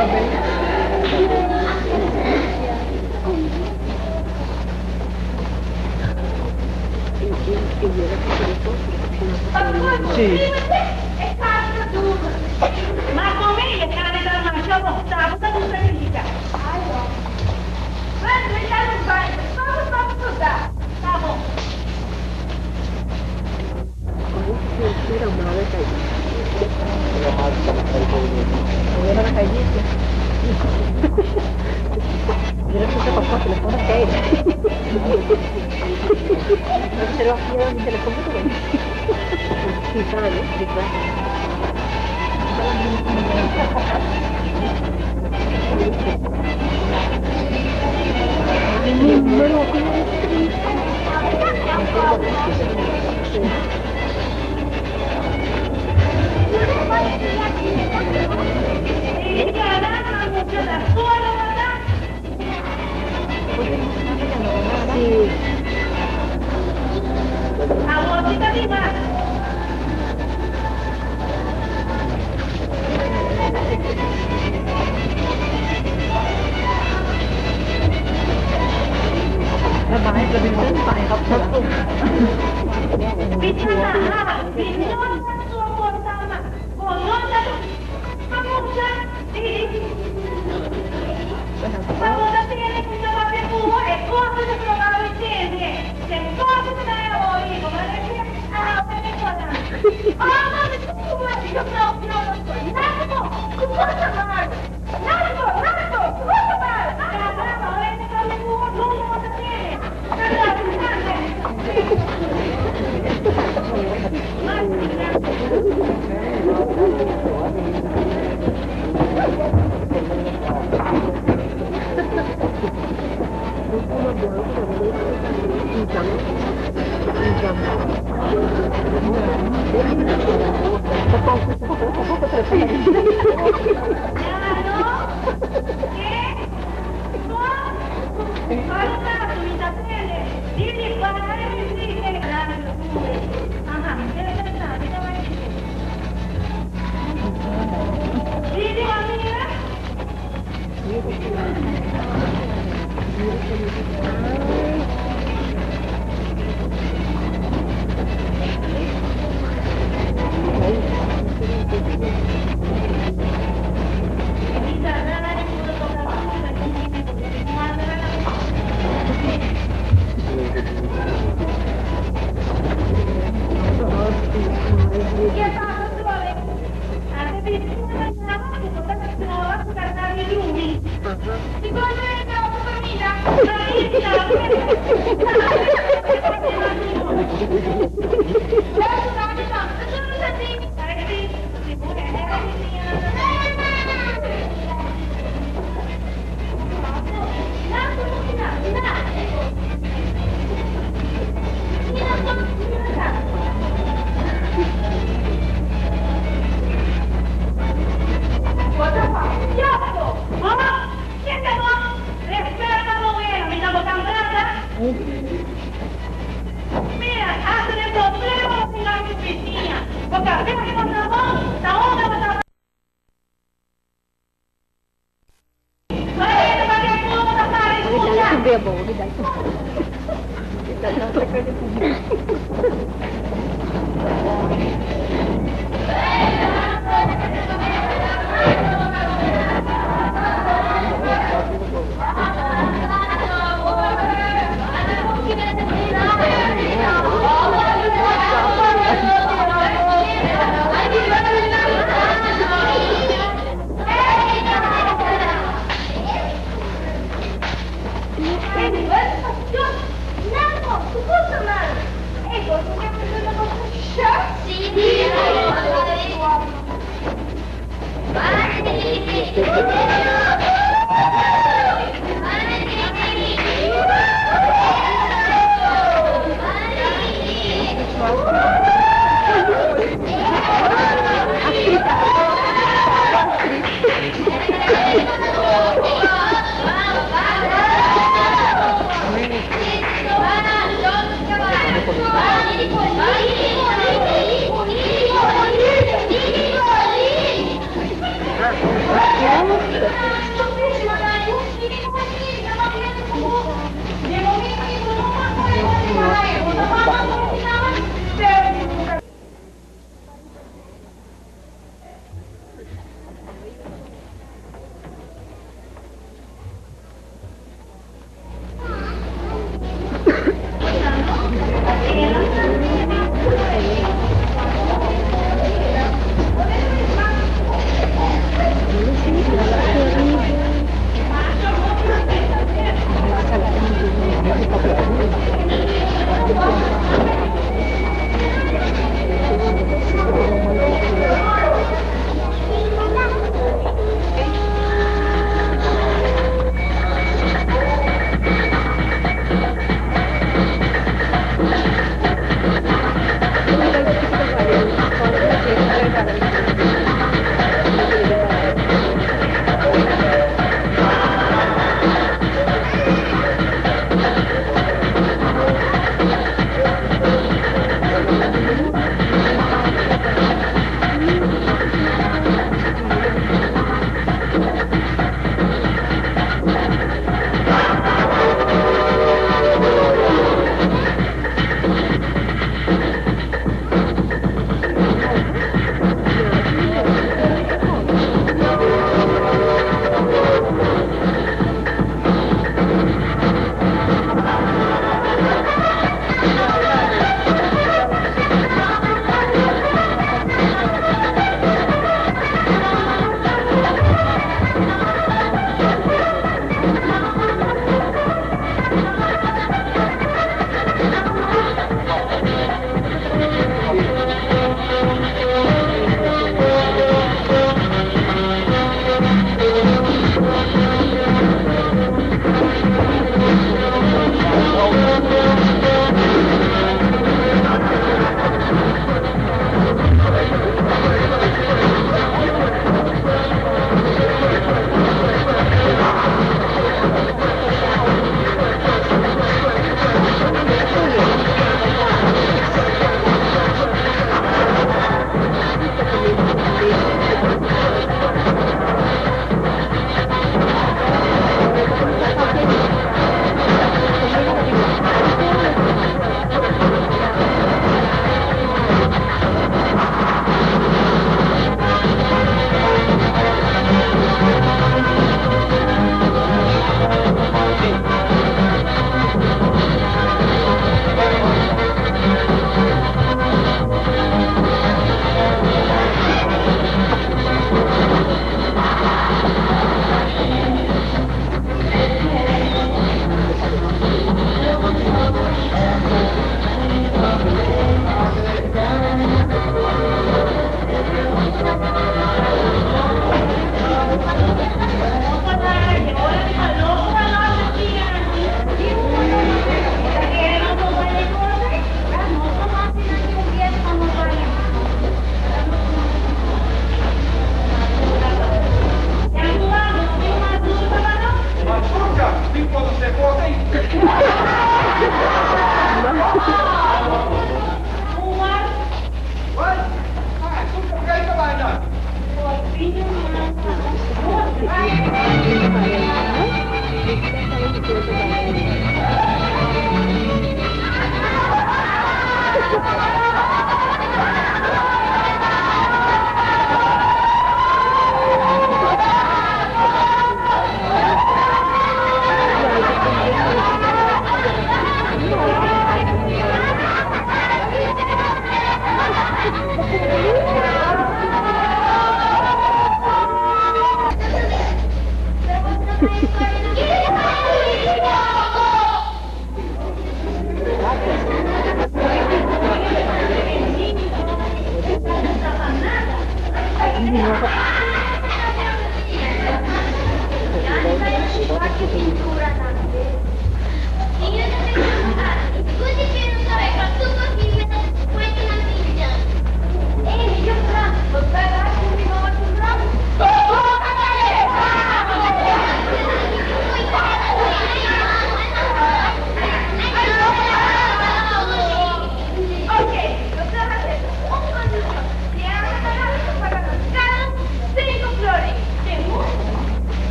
Sí.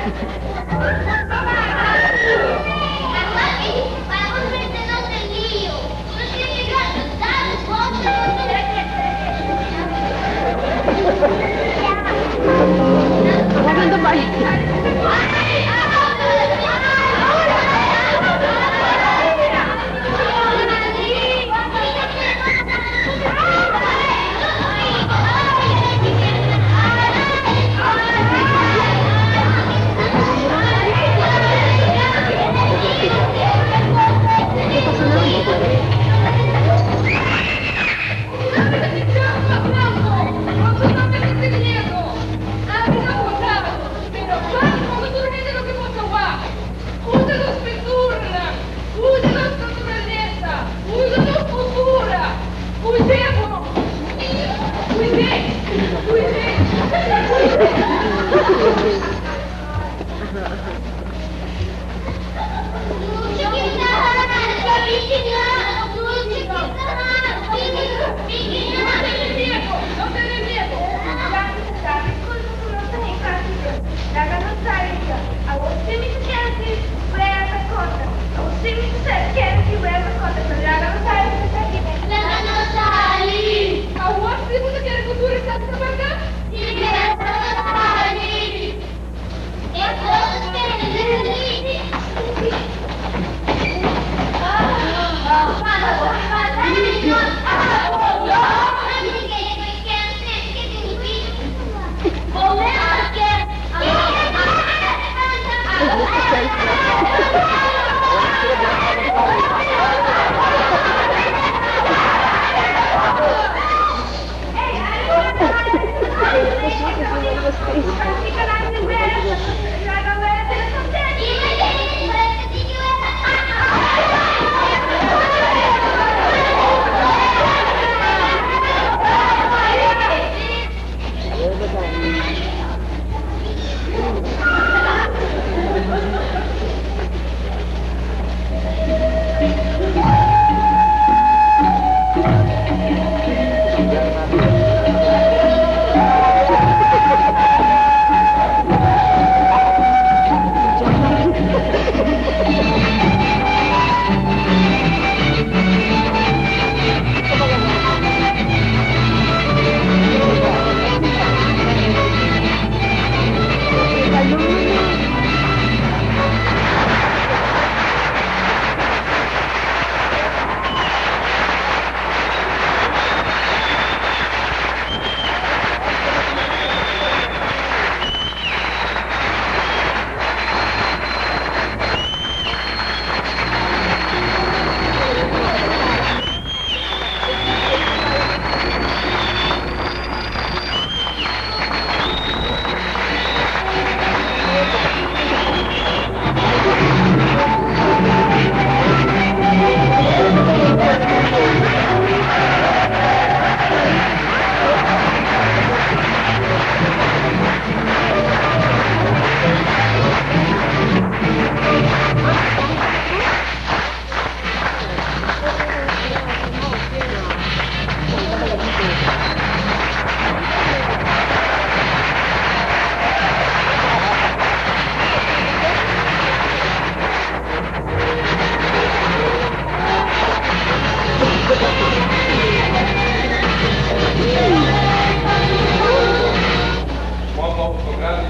Wag na bai.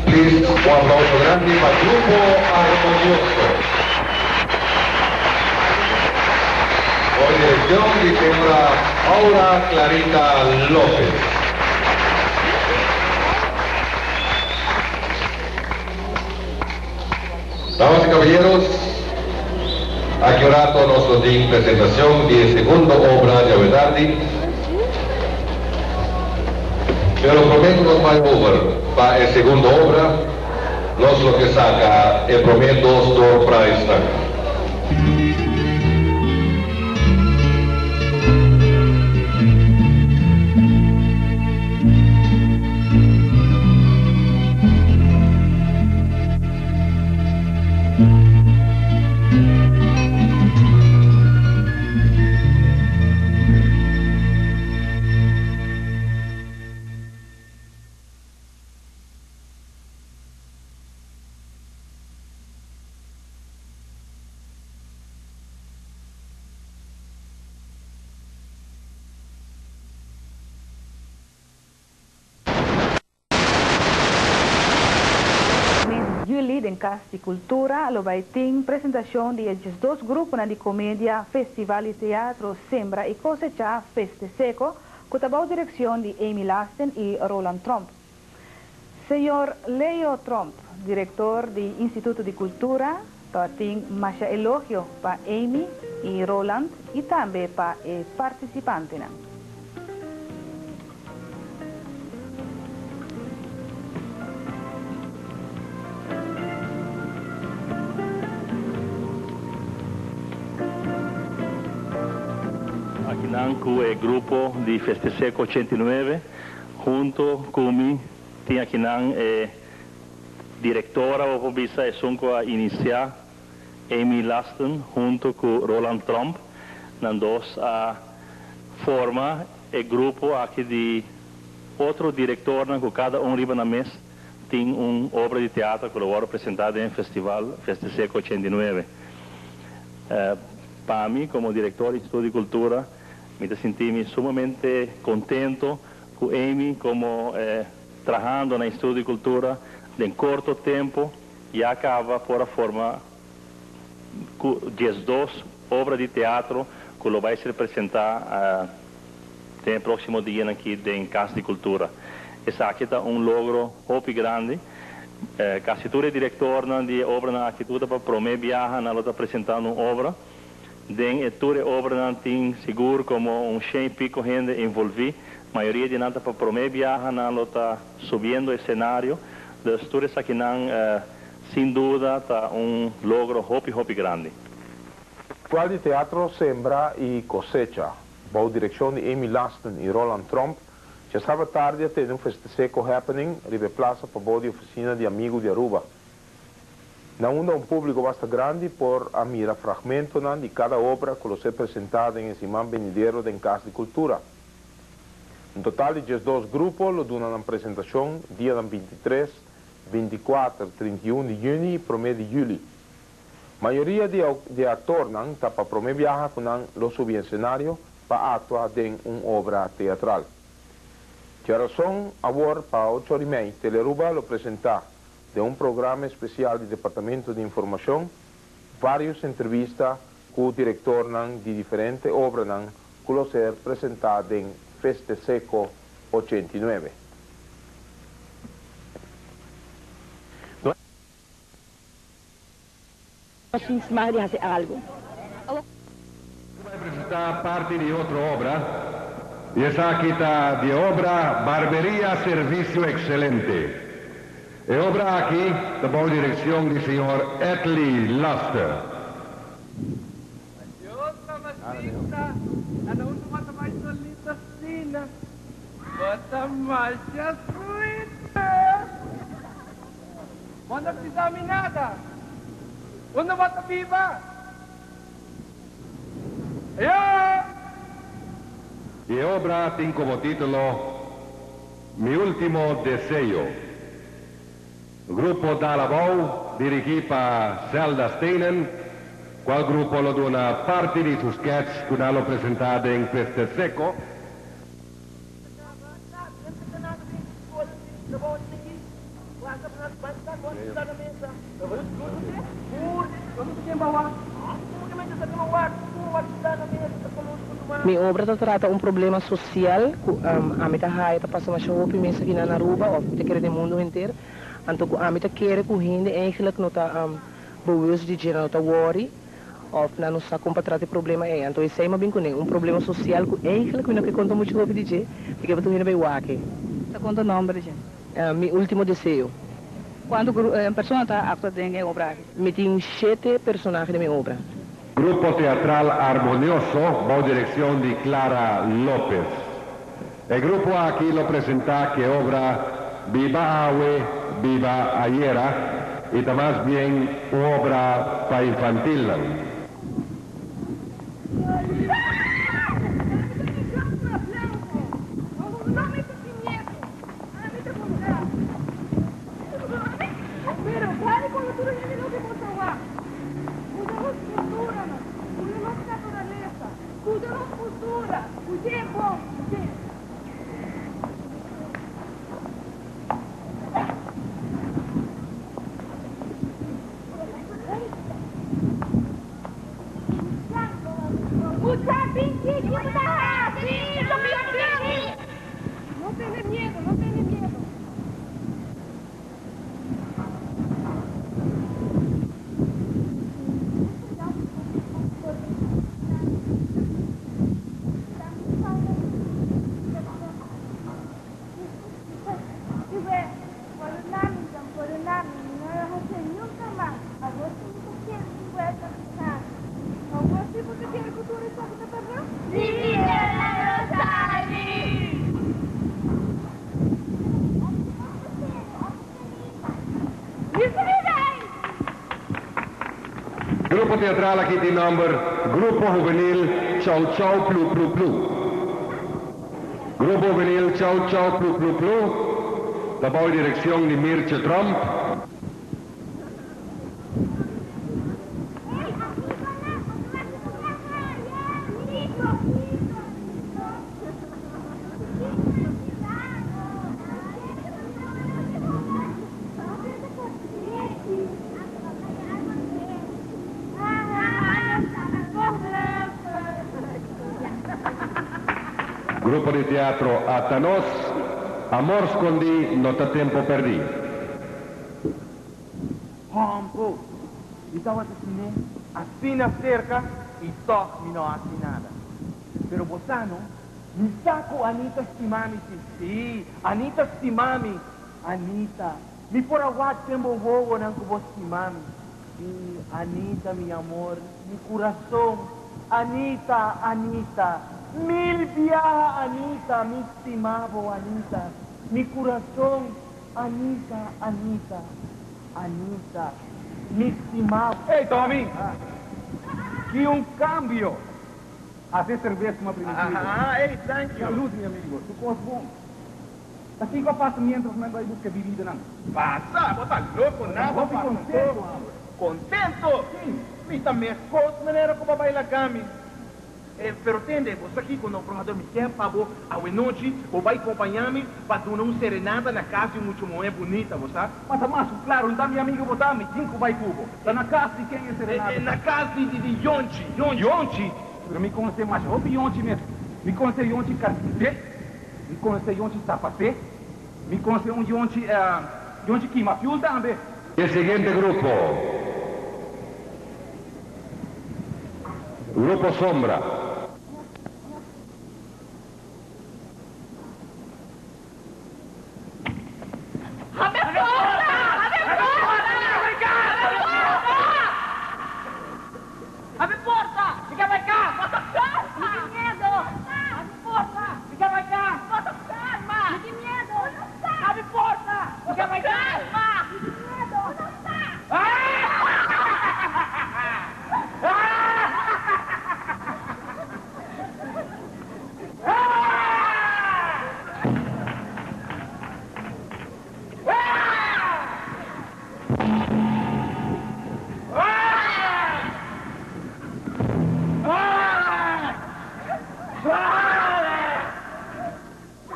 Please, un aplauso grande para el grupo Armonioso. Hoy dirección de señora Aura Clarita López. Damas y caballeros, aki un rato nos lo tin presentacion di e segundo obra di Awetardi, pero prome cu nos bai over pa e segundo obra, nos lo ke saca e prome dos door prizenan. juli den Cas di Cultura lo bay tin presentacion di e 12 gruponan di comedia Festival di Teatro Sembra y Cosecha Festeseco cu ta bou direccion di Amy Lasten y Roland Tromp. Señor Leo Tromp, director di Instituto di Cultura, tabatin masha elogio pa Amy y Roland y tambe pa e participantenan. Akinan ku e grupo di Festeseco 89 hunto ku mi tin akinan e direktora bo por bisa esun ku a inisiá Amy Lasten hunto ku Roland Tromp. Nan dos a forma e grupo aki di otro direktornan ku kada un riba nan mes tin un obra di teatro ku lo wòrdu presentá den e festival Festeseco 89. Pa mi komo direktor di Instituto di Kultura mi ta sinti mi sumamente kontento ku Amy komo trahando na Instituto di Kultura den korto tempu ya kaba por a forma ku 12 obra di teatro ku lo bai ser presentá den e próksimo dianan aki den Kas di Kultura. Esaki ta un logro hopi grandi. Kasi tur e direktornan di e obranan aki tur ta pa promé biaha nan lo ta presentando un obra. Den e tur e obranan tin sigur komo un shen i piko hende envolví. Mayoria di nan ta pa promé biaha nan lo ta subiendo e senario. Dus tur esakinan sin duda ta un logro hopi hopi grandi. Festival di Teatro Sembra y Cosecha, bou direccion di Amy Lasten y Roland Tromp, djasabra tardi a tene un festeseco happening riba e plaza pabou di oficina di Amigo di Aruba, na unda un publico basta grandi por a mira fragmentonan di cada obra cu lo ser presenta den e siman benidero den Cas di Cultura. Un total di 12 grupo lo duna nan presentacion dianan 23, 24, 31 di juni y prome di juli. Mayoria di di e actornan ta pa prome biaha cu nan lo subi escenario pa actua den un obra teatral. Djarason awor pa ocho ora y mei Telearuba lo presenta den un programa especial di Departamento di Informacion varios entrevista cu directornan di diferente obranan cu lo ser presenta den Festeseco 89. Nos tin smak di hasi algu. Cu bai presenta parti di otro obra, y esaki ta di e obra Barberia Servicio Excelente. E obra aki ta bou direccion di señor Etley Laster. Adios, mamacita. Ana unda bo ta bai solito asina? Bo ta masha sweet. Bo no bisa mi nada. Unda bo ta biba? Ayo! E obra tin como titulo Mi ultimo deseo. Grupo Dal Abou, dirigi pa Zelda Steenen, cual grupo lo duna parti di su sketch cu nan lo presenta den Festeseco. Mi obra ta trata un problema social cu ami ta haya ta pasa masha hopi mes aki na Aruba of mi ta kere den mundo henter. Anto cu ami ta kere cu hende eigenlijk no ta bewust di dje, nan no ta worry of nan no sa con pa trata e problema ey. Anto esey mi a bin cune, un problema social cu eigenlijk mi no ke conta mucho hopi di dje, mi ke pa tur hende bay wak e. Ta conta nomber di dje? Mi ultimo deseo. Cuanto persona ta actua den e obra aki? Mi tin shete personahe den mi obra. Grupo Teatral Armonioso bou direccion di Clara Lopez. E grupo aki lo presenta cu e obra Biba Awe, Biba Ayera y ta mas bien un obra pa infantilnan. grupo teatral aki tin nomber Grupo Hubenil Chou Chou Plu Plu Plu. Grupo Hubenil Chou Chou Plu Plu Plu ta bou direccion di Mirtje Tromp. Grupo di teatro Ata Nos, Amor Skondí No Ta Tempo Pèrdí. Hòmpo, mi tabata siné asina serka i tòg mi no hasi nada. Pero bo sa no, mi sa ku Anita stima mi si. Sí, Anita stima mi. Anita, mi por a wak den bo wowonan ku bo stima mi. Sí, Anita, mi amor, mi kurason. Anita, Anita, mil biaha Anita, mi stima bo, Anita, mi kurason. Anita, Anita, Anita, mi stima bo. Ey, Tommy! Ki un cambio! Hace cerveza como a primitivo. Ah, ey, thank you. Salud, mi amigo. Tur cos bon. Ta kico a pasa mientras nan bai busca e bibidanan? Pasa? Bo ta loco, nada Hopi pasa. contento, hombre. Contento? Si. Mi ta mescos manera cu bo a bai laga mi. Pero tende, bo sa kiko no, brother, mi kier pa bo awenochi bo bai kompañá mi pa duna un serenata na kas di un mucha muhé bunita, bo sa? Ma ta mas ku klaru, nta mi amigo bo ta, mi tin ku bai ku bo. Ta na kas di ken e serenata ta? Na kas di di di Yonchi, Yonchi. Yonchi? Pero mi konosé masha hopi Yonchi mes. Mi konosé Yonchi karpinté, mi konosé Yonchi sapaté, mi konosé un Yonchi, Yonchi kima fiul tambe. E siguiente grupo. Grupo Sombra.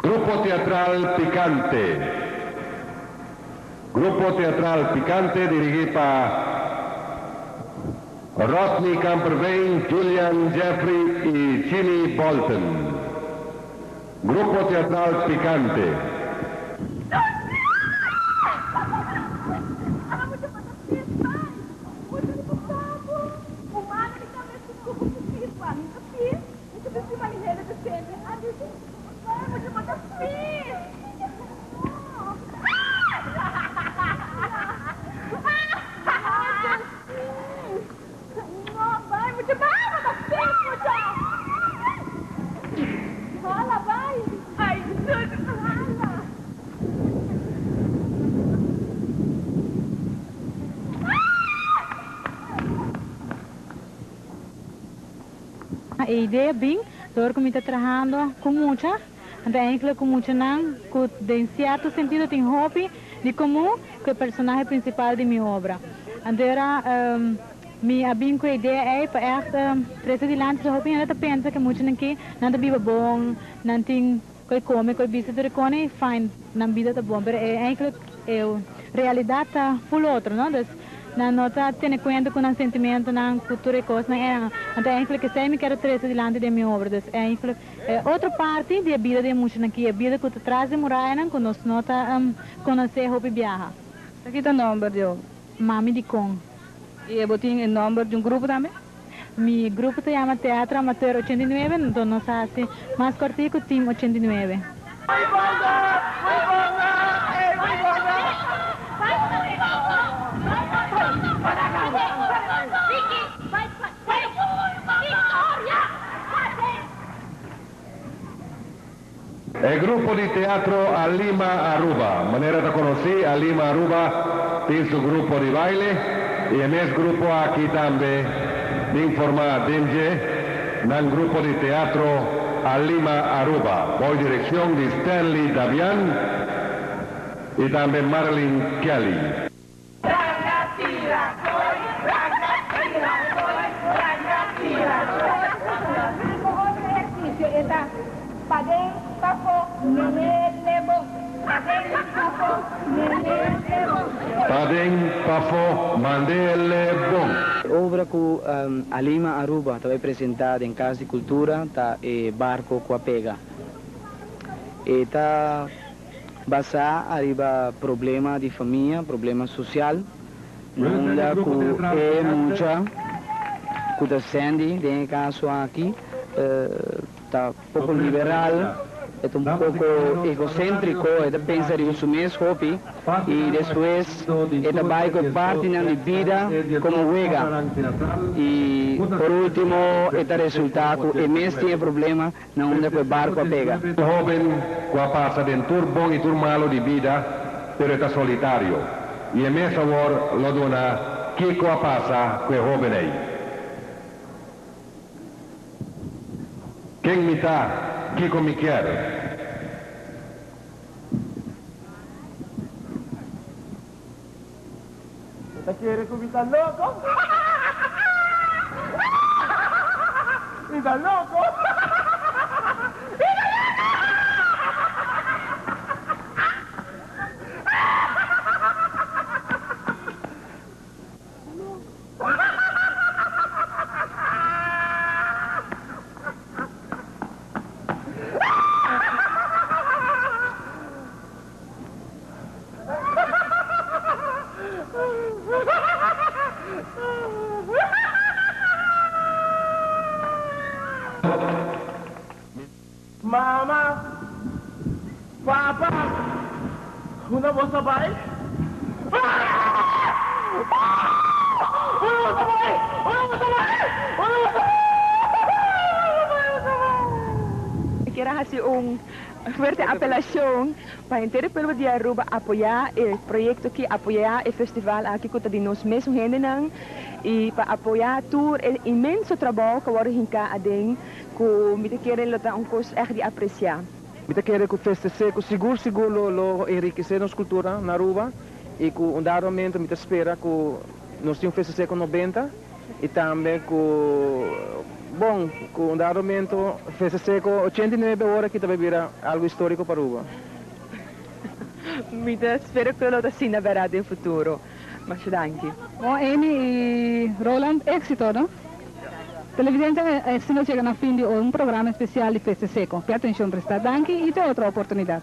Grupo Teatral Picante. Grupo Teatral Picante dirigí pa Rodney Kamperveen, Julian Jeffrey i Chini Bolton. Grupo Teatral Picante. E idea bin door cu mi ta trahando cu mucha, anto eigenlijk cu muchanan cu den cierto sentido tin hopi di comun cu e personahe principal di mi obra. Anto era mi a bin cu e idea ey pa echt trece dilanti so hopi hende ta pensa cu e muchanan ki nan ta biba bon, nan tin coy come, coy bisti tur e cone y fine, nan bida ta bon, pero e eigenlijk e realidad ta full otro, no? Dus nan no ta tene cuenta cu nan sentimentonan, cu tur e cosnan eran. Anto eigenlijk esey mi kier a trece dilanti den mi obra. Dus eigenlijk e otro parti di e bida di e muchanan aki, e bida cu ta tras di murayanan cu nos no ta conoce hopi biaha. Ta kita nomber di obra? Mami Dicon. Y e bo tin e nomber di un grupo tambe? Mi grupo ta yama Teatro Amateur 89, anto nos a haci mas cortico Team 89. E grupo di teatro Alima Aruba. Manera ta conoci, Alima Aruba tin su grupo di baile. I e mes grupo aki tambe tin formá den dje nan grupo di teatro Alima Aruba, bou direkshon di Stanley Dabian i tambe Marilyn Kelly. Paden, pafó, mand'e bon. E obra ku Alima Aruba ta bai presentá den Kas di Kultura ta E Barko ku a Pega. E ta basá ariba problema di famia, problema sosial, na unda ku e mucha ku ta Sandy den e kaso aki ta poko liberal, e ta un poko egoséntriko, e ta pensa riba su mes hopi i despues e ta bai ku e partinan di bida komo wega i por último e ta resultá ku e mes tin e problema na unda ku e barku a pega. Un hoben ku a pasa den tur bon i tur malu di bida, pero e ta solitario i e mes awor lo duna kiko a pasa ku e hoben ei. Ken mi ta? Kiko mi kier? Bo ta kere ku mi ta loko? Mi ta loko! Mi ta loko! Mama, papa, unda boso a bai? Unda boso a bai? Unda boso a bai? Unda boso a bai? Mi kier a hasi un fuerte apelashon pa henter e pueblo di Aruba apoyá e proyekto aki, apoyá e festival aki ku ta di nos mesun hendenan i pa apoyá tur e inmenso trabou ku a wòrdu hinká aden ku mi ta kere lo ta un kos ègt di apresiá. Mi ta kere ku Festesé ku sigur sigur lo lo enrikesé nos kultura na Aruba i ku un dado momento mi ta spera ku nos tin un Festesé ku nobenta i tambe ku bon ku un dado momento Festesé ku 89 ora aki ta bai bira algu historiko pa Aruba. Mi ta spera ku lo ta asina bèrdat den futuro. Masha danki. Bon Amy y Roland éxito no. Televidente asina nos yega na fin di un programa especial di Feste Seco. Pe atencion presta danki y te otro oportunidad.